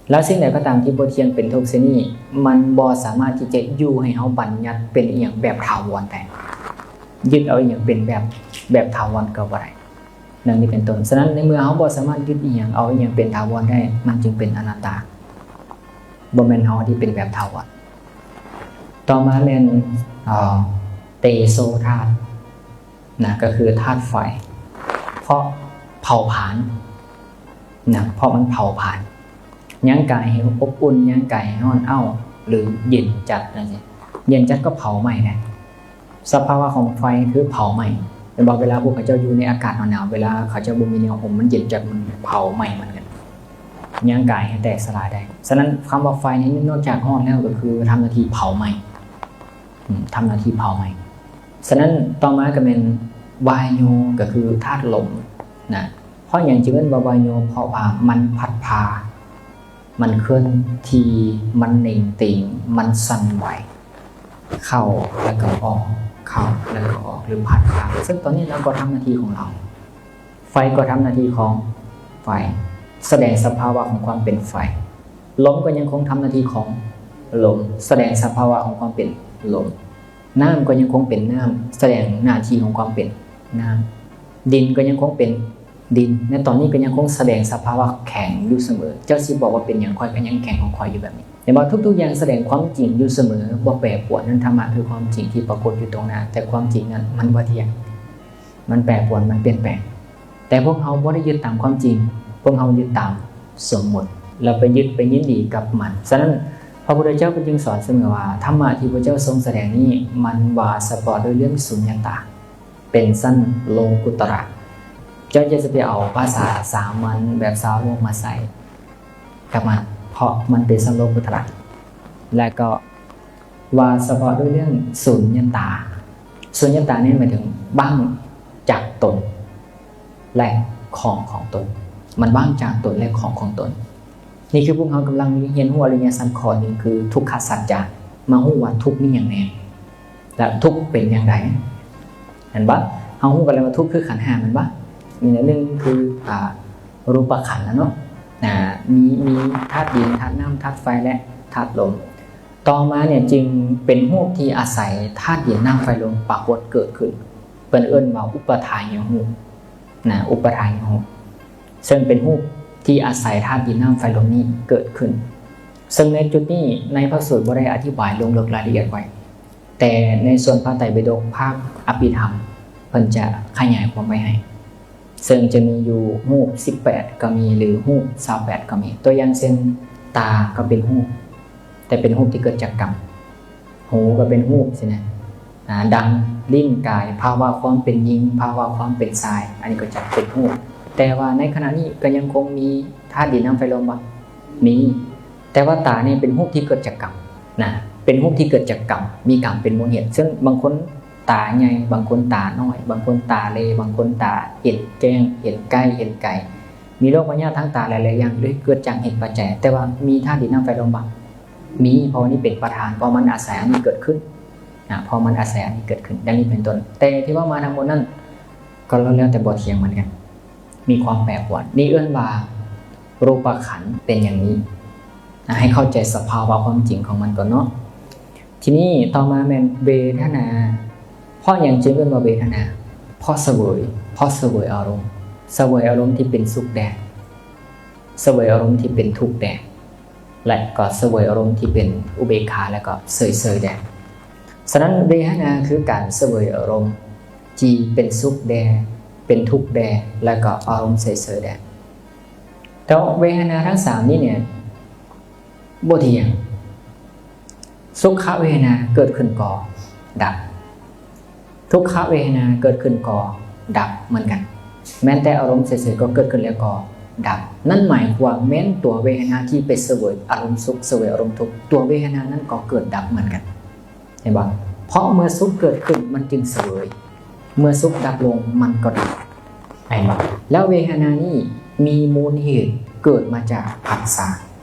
ແລ້ວສິ່ງໃດກໍຕາມທີ່ບໍ່ທ່ຽງເປັນທຸກຊະນິດນີ້ ມັນບໍ່ສາມາດທີ່ຈະຢູ່ໃຫ້ເຮົາບັນຍັດເປັນອີ່ຫຍັງແບບຖາວອນໄດ້. ຍຶດເອົາອີ່ຫຍັງເປັນແບບ ແບບຖາວອນກໍບໍ່ໄດ້ ດັ່ງນີ້ເປັນຕົ້ນ. ສະນັ້ນ ໃນເມື່ອເຮົາບໍ່ສາມາດຍຶດອີ່ຫຍັງ ເອົາອີ່ຫຍັງເປັນຖາວອນໄດ້ ມັນຈຶ່ງເປັນອະນັດຕາ ບໍ່ແມ່ນເຮົາທີ່ເປັນແບບຖາວອນ. ຕໍ່ມາແມ່ນ ເອີ ເຕໂຊທາດ ນະ ກໍຄືທາດໄຟ ເພາະເຜົາຜານນະ ເພາະມັນເຜົາຜານ ຫຍັງກາຍໃຫ້ອົບອຸ່ນ ຫຍັງກາຍໃຫ້ຮ້ອນອ້າວ ຫຼື ເຢັນຈັດຈັ່ງຊີ້. ເຢັນຈັດກໍເຜົາໄໝ້ໄດ້. ສະພາວະຂອງໄຟຄືເຜົາໄໝ້ ແມ່ນບໍ່? ເວລາພວກເຂົາເຈົ້າຢູ່ໃນອາກາດໜາວໆ ເວລາເຂົາເຈົ້າບໍ່ມີແນວອົມ ມັນເຢັນຈັດ ມັນເຜົາໄໝ້ເໝືອນກັນ ຫຍັງກາຍໃຫ້ແຕກສະຫຼາຍໄດ້. ສະນັ້ນ ຄຳວ່າໄຟນີ້ນອກຈາກຮ້ອນແລ້ວ ກໍຄືທຳໜ້າທີ່ເຜົາໄໝ້ ອືມ ທຳໜ້າທີ່ເຜົາໄໝ້. ສະນັ້ນ ຕໍ່ມາກໍແມ່ນວາໂຍ ກໍຄືທາດລົມນະ. ເພາະຫຍັງຈຶ່ງເອີ້ນວ່າວາໂຍ? ເພາະວ່າມັນພັດພາ ມັນເຄື່ອນທີ່ ມັນເໜັງຕີງ ມັນສັ່ນໄຫວ ເຂົ້າແລ້ວກໍອອກ ເຂົ້າແລ້ວກໍອອກ ຫຼື ພັດພາ. ເຊິ່ງຕອນນີ້ລາວກໍທຳໜ້າທີ່ຂອງລາວ. ໄຟກໍທຳໜ້າທີ່ຂອງໄຟ ສະແດງສະພາວະຂອງຄວາມເປັນໄຟ. ລົມກໍຍັງຄົງທຳໜ້າທີ່ຂອງລົມ ສະແດງສະພາວະຂອງຄວາມເປັນລົມ. ນ້ຳກໍຍັງຄົງເປັນນ້ຳ ສະແດງໜ້າທີ່ຂອງຄວາມເປັນນ້ຳ. ດິນກໍຍັງຄົງເປັນດິນ ໃນຕອນນີ້ກໍຍັງຄົງສະແດງສະພາວະແຂງຢູ່ສະເໝີ. ເຈົ້າຊິບອກວ່າເປັນຫຍັງ ຂ້ອຍກໍຍັງແຂງຂອງຂ້ອຍຢູ່ແບບນີ້. ເຫັນບໍ່? ທຸກໆຢ່າງສະແດງຄວາມຈິງຢູ່ສະເໝີ ບໍ່ແປປວນ. ນັ້ນທຳມະຄືຄວາມຈິງທີ່ປາກົດຢູ່ຕົງໜ້າ ແຕ່ຄວາມຈິງນັ້ນມັນບໍ່ທ່ຽງ ມັນແປປວນ ມັນປ່ຽນແປງ. ແຕ່ພວກເຮົາບໍ່ໄດ້ຍຶດຕາມຄວາມຈິງ ພວກເຮົາຍຶດຕາມສົມມຸດ ແລ້ວໄປຍຶດໄປຍິນດີກັບມັນ. ສະນັ້ນ ພະພຸດທະເຈົ້າເພິ່ນຈຶ່ງສອນສະເໝີວ່າ ທຳມະທີ່ພະເຈົ້າຊົງສະແດງນີ້ ມັນວ່າສະເພາະດ້ວຍເລື່ອງສຸນຍະຕາ ເປັນຊັ້ນໂລກຸດຕະລະ. ເຈົ້າຢ່າໄປເອົາພາສາສາມັນແບບຊາວໂລກມາໃຊ້ກັບມັນ ເພາະມັນເປັນຊັ້ນໂລກຸດຕະລະ ແລະກໍ ວ່າສະເພາະດ້ວຍເລື່ອງສຸນຍະຕາ. ສຸນຍະຕານີ້ໝາຍເຖິງວ່າງຈາກຕົນ ແລະ ຂອງຂອງຕົນ. ມັນວ່າງຈາກຕົນ ແລະ ຂອງຂອງຕົນ. ນີ້ຄືພວກເຮົາກຳລັງຮຽນຮູ້ອະລິຍະສັດຂໍ້ໜຶ່ງ ຄືທຸກຂະສັດຈະ. ມາຮູ້ວ່າທຸກມີຫຍັງແດ່ ແລະ ທຸກເປັນຢ່າງໃດ. ເຫັນບໍ່? ເຮົາຮູ້ກັນແລ້ວວ່າທຸກຄືຂັນຫ້າ ແມ່ນບໍ່? ມີອັນໜຶ່ງຄື ອາ ຮູບປະຂັນນະເນາະ ອາ ມີ ມີທາດດິນ ທາດນ້ຳ ທາດໄຟ ແລະ ທາດລົມ. ຕໍ່ມານີ້ຈຶ່ງເປັນຮູບທີ່ອາໄສທາດດິນ ນ້ຳ ໄຟ ລົມປາກົດເກີດຂຶ້ນ ເພິ່ນເອີ້ນວ່າອຸປະທາຍະຮູບນະ ອຸປະທາຍະຮູບ ເຊິ່ງເປັນຮູບທີ່ອາໄສທາດດິນ ນ້ຳ ໄຟ ລົມນີ້ເກີດຂຶ້ນ. ເຊິ່ງໃນຈຸດນີ້ ໃນພະສູດບໍ່ໄດ້ອະທິບາຍລົງເລິກລາຍລະອຽດໄວ້ ແຕ່ໃນສ່ວນພະໄຕປິດົກພາກອະພິທຳ ເພິ່ນຈະຂະຫຍາຍຄວາມໄວ້ໃຫ້. ເຊິ່ງຈະມີຢູ່ຮູບສິບແປດກໍມີ ຫຼື ຮູບຊາວແປດກໍມີ. ຕົວຢ່າງເຊັ່ນ ຕາກໍເປັນຮູບ ແຕ່ເປັນຮູບທີ່ເກີດຈາກກຳ, ຫູກໍເປັນຮູບຊີ້ນະ ອາ ດັງ, ລີ້ນ, ກາຍ, ພາວະຄວາມເປັນຍິງ, ພາວະຄວາມເປັນຊາຍ, ອັນນີ້ກໍຈະເປັນຮູບ. ແຕ່ວ່າໃນຂະນະນີ້ກໍຍັງຄົງມີທາດດິນ ນ້ຳ ໄຟ ລົມບໍ່? ມີ. ແຕ່ວ່າຕານີ້ເປັນຮູບທີ່ເກີດຈາກກຳນະ ເປັນຮູບທີ່ເກີດຈາກກຳ ມີກຳເປັນມູນເຫດ. ເຊິ່ງບາງຄົນຕາໃຫຍ່ ບາງຄົນຕານ້ອຍ ບາງຄົນຕາເລ ບາງຄົນຕາເຫັນແຈ້ງ ເຫັນໃກ້ ເຫັນໄກ ມີໂລກພະຍາດທາງຕາຫຼາຍໆຢ່າງ ເກີດຈາກເຫດປັດໄຈ ແຕ່ວ່າມີທາດດິນ ນ້ຳ ໄຟ ລົມບໍ່? ມີ ເພາະວ່ານີ້ເປັນປະທານ ເພາະມັນອາໄສອັນນີ້ເກີດຂຶ້ນນະ ເພາະມັນອາໄສອັນນີ້ເກີດຂຶ້ນ ດັ່ງນີ້ເປັນຕົ້ນ. ແຕ່ທີ່ເວົ້າມາທັງໝົດນັ້ນ ກໍລ້ວນແລ້ວແຕ່ບໍ່ທ່ຽງເໝືອນກັນ ມີຄວາມແປປວນ. ນີ້ເອີ້ນວ່າ ຮູບປະຂັນເປັນຢ່າງນີ້ນະ ໃຫ້ເຂົ້າໃຈສະພາວະຄວາມຈິງຂອງມັນກ່ອນເນາະ. ທີນີ້ຕໍ່ມາແມ່ນເວທະນາ. ເພາະຫຍັງຈຶ່ງເອີ້ນວ່າເວທະນາ? ເພາະສະເຫວີຍ ເພາະສະເຫວີຍອາລົມ ສະເຫວີຍອາລົມທີ່ເປັນສຸກແດ່ ສະເຫວີຍອາລົມທີ່ເປັນທຸກແດ່ ແລະ ກໍສະເຫວີຍອາລົມທີ່ເປັນອຸເບກຂາ ແລະ ກໍເສີຍໆແດ່. ສະນັ້ນ ເວທະນາຄືການສະເຫວີຍອາລົມທີ່ເປັນສຸກແດ່ ເປັນທຸກແດ່ ແລະ ກໍອາລົມເສີຍໆແດ່. ແຕ່ເວທະນາທັງສາມນີ້ເນຍ ບໍ່ທ່ຽງ. ສຸຂະເວທະນາເກີດຂຶ້ນກໍດັບ ທຸກຂະເວທະນາເກີດຂຶ້ນກໍດັບເໝືອນກັນ. ແມ່ນແຕ່ອາລົມເສຍໆກໍເກີດຂຶ້ນແລ້ວກໍດັບ. ນັ້ນໝາຍຄວາມແມ່ນຕົວເວທະນາທີ່ໄປສະເຫວີຍອາລົມສຸກ ສະເຫວີຍອາລົມທຸກ ຕົວເວທະນານັ້ນກໍເກີດດັບເໝືອນກັນ. ເຫັນບໍ່? ເພາະເມື່ອສຸກເກີດຂຶ້ນມັນຈຶ່ງສະເຫວີຍ ເມື່ອສຸກດັບລົງມັນກໍດັບ. ເຫັນບໍ່? ແລ້ວເວທະນານີ້ມີມູນເຫດເກີດມາຈາກພັດສະ.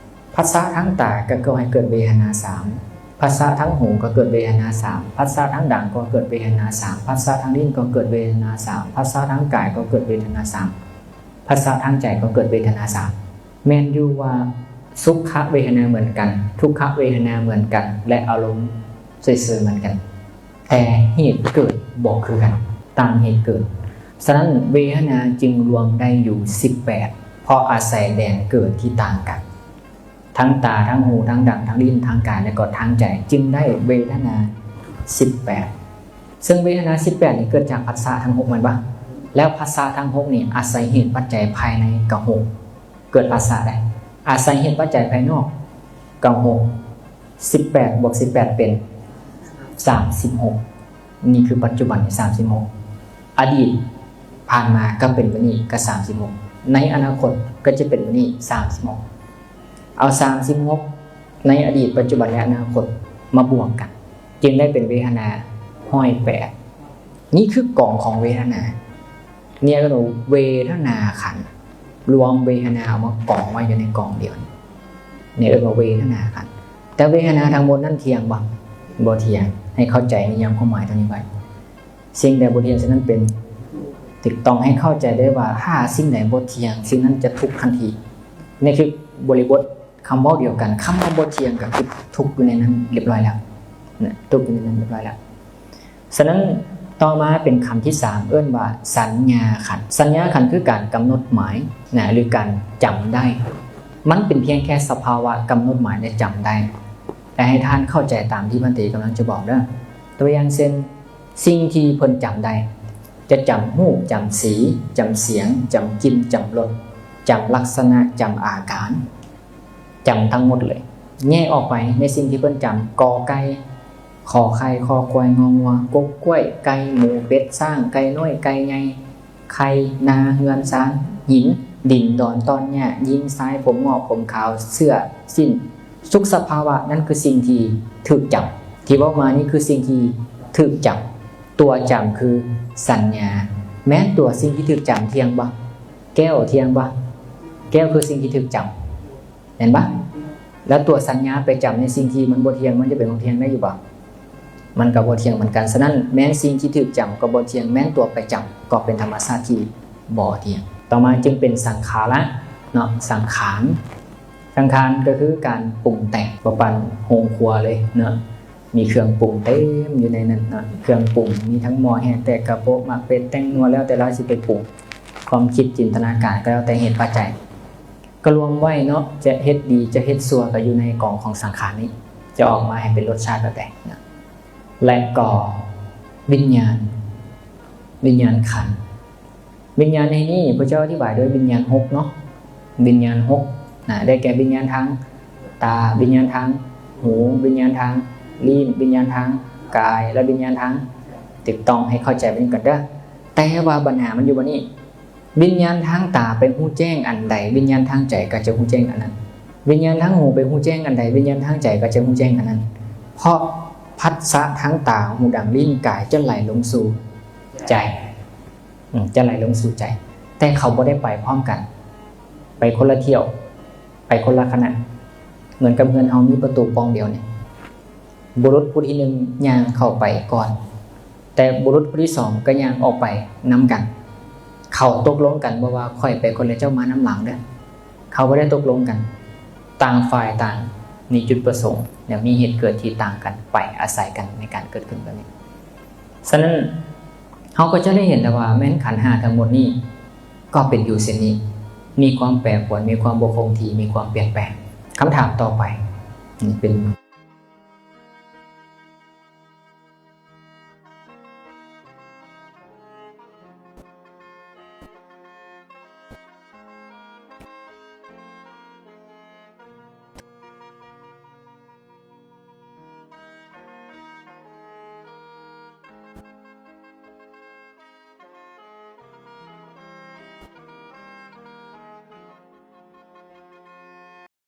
ພັດສະທາງຕາກໍກໍ່ໃຫ້ເກີດເວທະນາສາມ, ພັດສະທາງຫູກໍເກີດເວທະນາສາມ, ພັດສະທາງດັງກໍເກີດເວທະນາສາມ, ພັດສະທາງລີ້ນກໍເກີດເວທະນາສາມ, ພັດສະທາງກາຍກໍເກີດເວທະນາສາມ, ພັດສະທາງໃຈກໍເກີດເວທະນາສາມ. ແມ່ນຢູ່ວ່າ ສຸຂະເວທະນາເໝືອນກັນ, ທຸກຂະເວທະນາເໝືອນກັນ ແລະ ອາລົມເສີຍໆເໝືອນກັນ, ແຕ່ເຫດເກີດບໍ່ຄືກັນ, ຕ່າງເຫດເກີດ. ສະນັ້ນ ເວທະນາຈຶ່ງລວມໄດ້ຢູ່ສິບແປດ ເພາະອາໄສແດນເກີດທີ່ຕ່າງກັນ. ທັງຕາ, ທັງຫູ, ທັງດັງ, ທັງລີ້ນ, ທາງກາຍ ແລະ ກໍທາງໃຈ ຈຶ່ງໄດ້ເວທະນາສິບແປດ. ເຊິ່ງເວທະນາສິບແປດນີ້ເກີດຈາກພັດສະທັງຫົກແມ່ນບໍ່? ແລ້ວພັດສະທັງຫົກນີ້ອາໄສເຫດປັດໄຈພາຍໃນກໍຫົກ ເກີດພັດສະໄດ້ ອາໄສເຫດປັດໄຈພາຍນອກກໍຫົກ ສິບແປດບວກສິບແປດເປັນສາມສິບຫົກ. ນີ້ຄືປັດຈຸບັນນີ້ສາມສິບຫົກ ອະດີດຜ່ານມາກໍເປັນແບບນີ້ກໍສາມສິບຫົກ ໃນອະນາຄົດກໍຈະເປັນແບບນີ້ສາມສິບຫົກ. ເອົາສາມສິບຫົກໃນອະດີດ, ປັດຈຸບັນ ແລະ ອະນາຄົດມາບວກກັນ ຈຶ່ງໄດ້ເປັນເວທະນາຮ້ອຍແປດ. ນີ້ຄືກອງຂອງເວທະນາ. ນີ້ເອີ້ນວ່າເວທະນາຂັນ ລວມເວທະນາເອົາມາກອງໄວ້ຢູ່ໃນກອງດຽວນີ້ ນີ້ເອີ້ນວ່າເວທະນາຂັນ. ແຕ່ເວທະນາທັງໝົດນັ້ນທ່ຽງບໍ່? ບໍ່ທ່ຽງ. ໃຫ້ເຂົ້າໃຈນິຍາມຄວາມໝາຍຕົງນີ້ໄວ້. ສິ່ງໃດບໍ່ທ່ຽງ ສິ່ງນັ້ນເປັນ ຖືກຕ້ອງ. ໃຫ້ເຂົ້າໃຈໄດ້ວ່າ ຖ້າສິ່ງໃດບໍ່ທ່ຽງ ສິ່ງນັ້ນຈະທຸກທັນທີ. ນີ້ຄືບໍລິບົດ ຄຳເວົ້າດຽວກັນ, ຄຳວ່າບໍ່ທ່ຽງກໍຄືທຸກຢູ່ໃນນັ້ນຮຽບຮ້ອຍແລ້ວນະ, ທຸກຢູ່ໃນນັ້ນຮຽບຮ້ອຍແລ້ວ. ສະນັ້ນ ຕໍ່ມາເປັນຄຳທີສາມ ເອີ້ນວ່າສັນຍາຂັນ. ສັນຍາຂັນຄືການກຳນົດໝາຍນະ ຫຼື ການຈຳໄດ້. ມັນເປັນພຽງແຄ່ສະພາວະກຳນົດໝາຍ ແລະ ຈຳໄດ້. ແລະ ໃຫ້ທ່ານເຂົ້າໃຈຕາມທີ່ບັນຕີກຳລັງຈະບອກເດີ. ຕົວຢ່າງເຊັ່ນ ສິ່ງທີ່ເພິ່ນຈຳໄດ້ ຈະຈຳຮູບ, ຈຳສີ, ຈຳສຽງ, ຈຳກິ່ນ, ຈຳລົດ, ຈຳລັກສະນະ, ຈຳອາການ, ຈຳທັງໝົດເລີຍ. ແຍກອອກໄປໃນສິ່ງທີ່ເພິ່ນຈຳ, ກໍໄກ່, ຂໍໄຂ່, ຄໍຄວາຍ, ງໍງົວ, ກົກ, ກ້ວຍ, ໄກ່, ໝູ, ເປັດ, ຊ້າງ, ໄກ່ນ້ອຍ, ໄກ່ໃຫຍ່, ໄຂ່, ນາ, ເຮືອນ, ຊານ, ຫີນ, ດິນ, ດອນ, ຕອນ, ຫຍ້າ, ຍິງ, ຊາຍ, ຜົມງອກ, ຜົມຂາວ, ເຊື້ອ, ສິ້ນ, ທຸກສະພາວະນັ້ນຄືສິ່ງທີ່ຖືກຈຳ. ທີ່ເວົ້າມານີ້ຄືສິ່ງທີ່ຖືກຈຳ. ຕົວຈຳຄືສັນຍາ. ແມ່ນຕົວສິ່ງທີ່ຖືກຈຳທ່ຽງບໍ່? ແກ້ວທ່ຽງບໍ່? ແກ້ວຄືສິ່ງທີ່ຖືກຈຳ ແມ່ນບໍ່? ແລ້ວຕົວສັນຍາໄປຈຳໃນສິ່ງທີ່ມັນບໍ່ທ່ຽງ ມັນຈະເປັນຂອງທ່ຽງໄດ້ຢູ່ບໍ່? ມັນກໍບໍ່ທ່ຽງເໝືອນກັນ. ສະນັ້ນ ແມ່ນສິ່ງທີ່ຖືກຈຳກໍບໍ່ທ່ຽງ, ແມ່ນຕົວໄປຈຳກໍເປັນທຳມະຊາດທີ່ບໍ່ທ່ຽງ. ຕໍ່ມາຈຶ່ງເປັນສັງຂາລະເນາະ, ສັງຂານ. ສັງຂານກໍຄືການປຸງແຕ່ງ, ບໍ່ປານໂຮງຄົວເລີຍເນາະ, ມີເຄື່ອງປຸງເຕັມຢູ່ໃນນັ້ນເນາະ. ເຄື່ອງປຸງມີທັງໝໍ້ແຮະ ແຕກກະໂປະ ໝາກເປັດ ແປ້ງນົວ ແລ້ວແຕ່ລາວຊິໄປປຸງ, ຄວາມຄິດຈິນຕະນາການກໍແລ້ວແຕ່ເຫດປັດໄຈ ກໍລວມໄວ້ເນາະ, ຈະເຮັດດີຈະເຮັດຊົ່ວກໍຢູ່ໃນກອງຂອງສັງຂານນີ້ ຈະອອກມາໃຫ້ເປັນລົດຊາດແບບໃດເນາະ. ແລະກໍວິນຍານ, ວິນຍານຂັນ. ວິນຍານໃນທີ່ນີ້ພະເຈົ້າອະທິບາຍດ້ວຍວິນຍານຫົກເນາະ, ວິນຍານຫົກນະ ໄດ້ແກ່ວິນຍານທາງຕາ, ວິນຍານທາງຫູ, ວິນຍານທາງລີ້ນ, ວິນຍານທາງກາຍ ແລະ ວິນຍານທາງ ຖືກຕ້ອງ, ໃຫ້ເຂົ້າໃຈແບບນີ້ກ່ອນເດີ. ແຕ່ວ່າບັນຫາມັນຢູ່ບ່ອນນີ້, ວິນຍານທາງຕາໄປຮູ້ແຈ້ງອັນໃດ ວິນຍານທາງໃຈກໍຈະຮູ້ແຈ້ງອັນນັ້ນ, ວິນຍານທາງຫູໄປຮູ້ແຈ້ງອັນໃດ ວິນຍານທາງໃຈກໍຈະຮູ້ແຈ້ງອັນນັ້ນ. ເພາະພັດສະທາງຕາ, ຫູ, ດັງ, ລີ້ນ, ກາຍ ຈະໄຫຼລົງສູ່ໃຈ, ອືມ ຈະໄຫຼລົງສູ່ໃຈ, ແຕ່ເຂົາບໍ່ໄດ້ໄປພ້ອມກັນ, ໄປຄົນລະຖ້ຽວ, ໄປຄົນລະຂະນະ. ເໝືອນກັບເຮືອນເຮົາມີປະຕູປ່ອງດຽວນີ້, ບຸລຸດຜູ້ທີໜຶ່ງຍ່າງເຂົ້າໄປກ່ອນ, ແຕ່ບຸລຸດຜູ້ທີສອງກໍຍ່າງອອກໄປນຳກັນ. ເຂົາຕົກລົງກັນບໍ່ວ່າຂ້ອຍໄປກ່ອນແລ້ວເຈົ້າມານຳຫຼັງເດີ. ເຂົາບໍ່ໄດ້ຕົກລົງກັນ, ຕ່າງຝ່າຍຕ່າງມີຈຸດປະສົງ ແລະ ມີເຫດເກີດທີ່ຕ່າງກັນໄປອາໄສກັນໃນການເກີດຂຶ້ນແບບນີ້. ສະນັ້ນ ເຮົາກໍຈະໄດ້ເຫັນແລ້ວວ່າແມ່ນຂັນຫ້າທັງໝົດນີ້ ກໍເປັນຢູ່ເຊັ່ນນີ້, ມີຄວາມແປປວນ, ມີຄວາມບໍ່ຄົງທີ່, ມີຄວາມປ່ຽນແປງ. ຄຳຖາມຕໍ່ໄປ ນີ້ເປັນ